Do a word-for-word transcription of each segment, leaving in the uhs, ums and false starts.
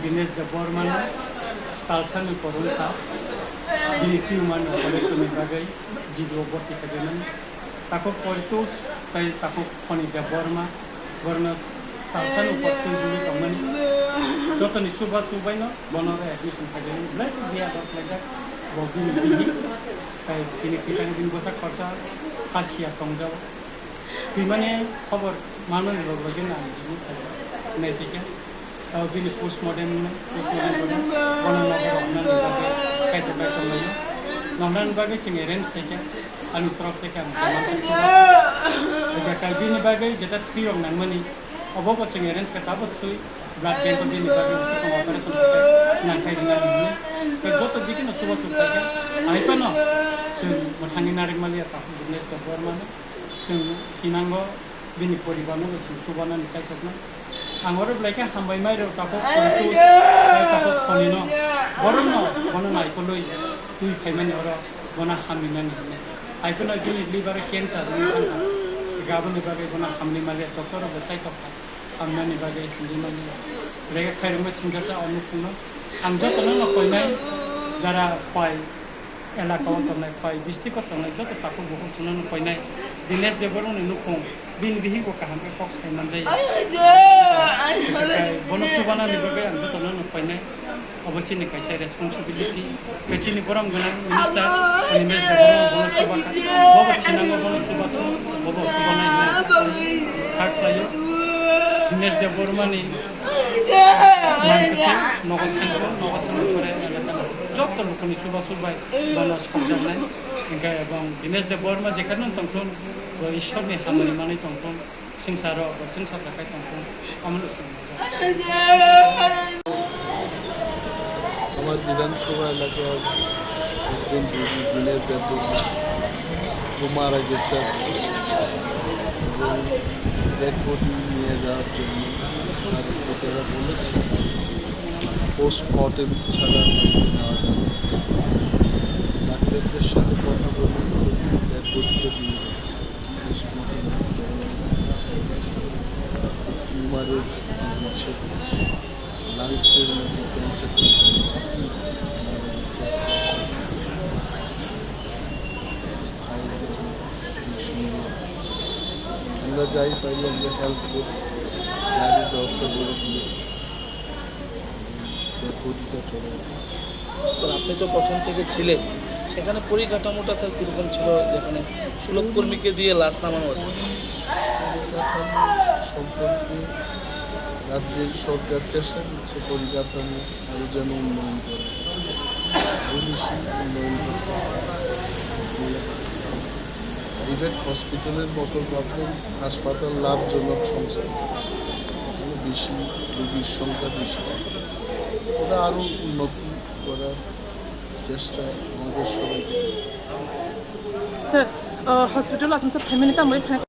Dinesh Debbarma no talsani kwrwngkha, bini tumor ni operation ni bagwi G B o bhorti khaimani. Takhuk poitus tei takhuk Khoni Debbarma, borno talsani bhorti rwwi tongmani. Jotoni chuba chubaino bono admission khaimani. Belai khe biya dok laijak bo bini bihik. Tei bini kwthang bini bwsa khoroksa hasiya tongjao. Twimani khobor manmani loge loge no ang jibuk khaijak, nai thikhe. Tei bini postmortem, postmortem khe bono nogo rwnani bagwi kaitor bai tonglaio. Noknani bagwi chwng arrange khaikha, ani torop theke ang saman khaikha. Ega kai bini bagwi jeta thwi rok nangmani, obo bo chwng arrange kha, tabo thwi blood bank o bini bagwi usukong operation khaikha, nangkhai rwnani hwnwi. Tei joto dikeno chubachu khaikha, hai phano chwng mwthangwi narwkmaliya takhuk Dinesh Debbarma no. Chwng thinango bini poribar no bo chwng chubanani chaithoknai. Ang oro belai khe hambai mai rw takhuk Pontus tei takhuk Khoni no. Borok no bono naikolwi twi phaimani oro bono hamrinani hwnwi. Hai phano bini liver cancer wngwi thangkha. Aboni bagwi bono hamri maliya doctor rok bo chaithokha. Hamnani bagwi himri maliya. Belai khe khairokma sinjasa o nukhungno. Ang jotono no koinai jara phai elaka o tongnai, phai district o tongnai joto takhuk bukhuk chwngno no koinai Dinesh Debbarma ni nukhung, bini bihik bo kaham khe kok sai manjai. Bono chubanani bagwi ang jotono no koinai. Obo chini kaisa responsibility. Khe chini borom gwnang minister Animesh Debbarma bono chubakha. Bobo thinango bono chubathung, bobo chubanai hwnwi kha khlaio. Dinesh Debbarma ni Mangkukhe nogo thangkho, nogo thangkho pore elakani joto lukuni chubachu bai bono sokjaknai. Hinkhe ebong Dinesh Debbarma jekhano tongthun, bo Ishwarni hamari manwi tongthun, swngcharo bo chwngsacha khai tongthun, omono chwng. আমার বিধানসভা এলাকার একজন রোগী দিনের ব্যাপক ও মারা গেছে আজকে। এবং ডেড বডি নিয়ে যাওয়ার জন্য তার লোকেরা বলেছে, পোস্টমর্টেম ছাড়া নেওয়া যাবে না। ডাক্তারদের সাথে কথা বলে ডেড বডিটা দিয়ে গেছে। পোস্টমর্টেম টিউমারের হচ্ছে লাংসের মধ্যে ক্যান্সার হয়েছে। মারা গেছে আজকে। ভাই, স্ত্রী, সঙ্গী আছে। আমরা যাই পারি, আমরা হেল্প করি, গাড়ির ব্যবস্থা করে দিয়েছি। স্যার, আপনি তো প্রথম থেকে ছিলেন, সেখানে পরিকাঠামোটা, স্যার, কীরকম ছিল, যেখানে সুলভ কর্মীকে দিয়ে লাশ নামানো হচ্ছে? পরিকাঠামো সম্পর্কে রাজ্যের সরকার চেষ্টা করছে পরিকাঠামো আরও যেন উন্নয়ন করে, আরও বেশি উন্নয়ন করতে পারে। প্রাইভেট হসপিটালের মতো ভাবলেন হাসপাতাল লাভজনক সংস্থা, এখানে বেশি রোগীর সংখ্যা বেশি, ওটা আরও উন্নতি করার চেষ্টা আমাদের সবাইকে। স্যার, আহ, হসপিটাল আসুন স্যার, ফ্যামিলি তো আমরাই family.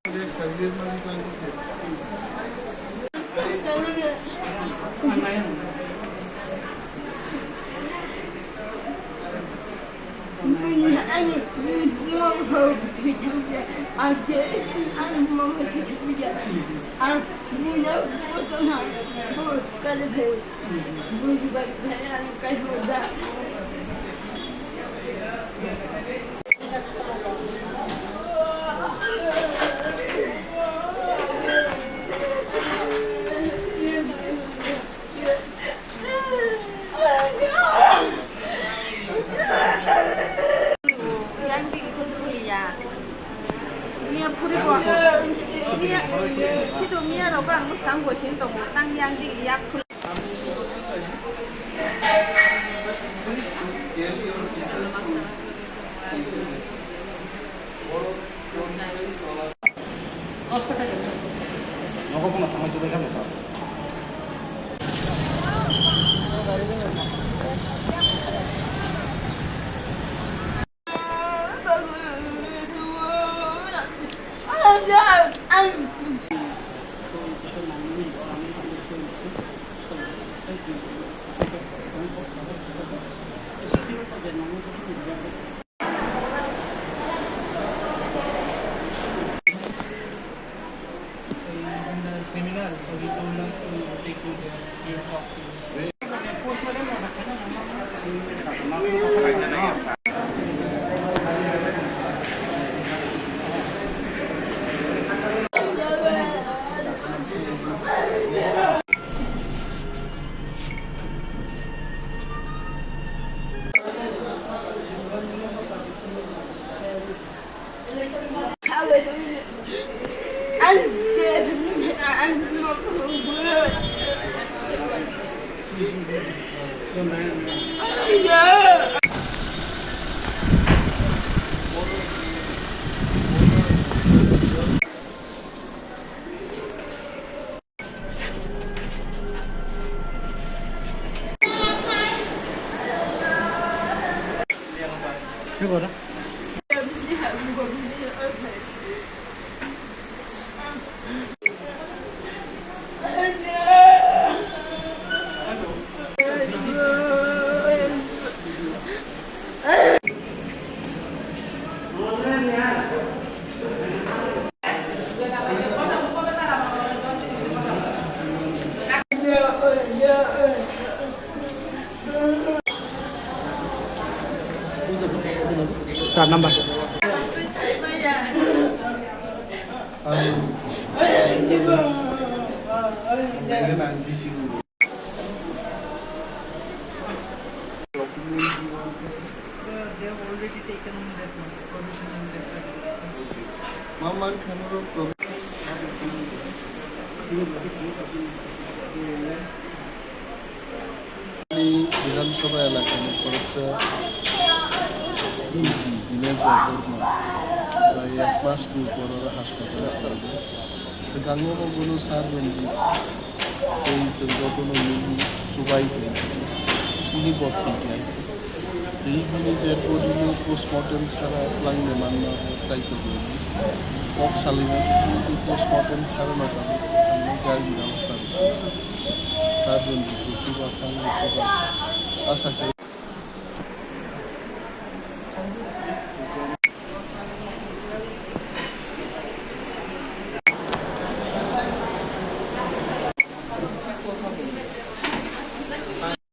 Yang di itu dulu ya. Ini yang puri buah. Ini yang situ mia roba musang buah sini tong tang yang di ya. Nogo bono tangma chubai kha bwsa. Seminar, so he told us to take good care of him. Char number. They have already taken that one, provision in that certificate. Mama, can you pro- Ani Bidhan Sabha elakani khoroksa Binet Debbarma prai ek masni upor oro haspatalo tongo. Swkango bo bono sar Ranjit tei chwng bo bono nini chubai tongwi tini bo thwi khlai. Tei bini dead body no postmortem chara twlangna manma bo chaitokni kok salina bisingtwi postmortem chara no tabuk thangwi gari ni bebosta rwkha. Sar Ranjit bo chuba, kang bo chuba. Asa khe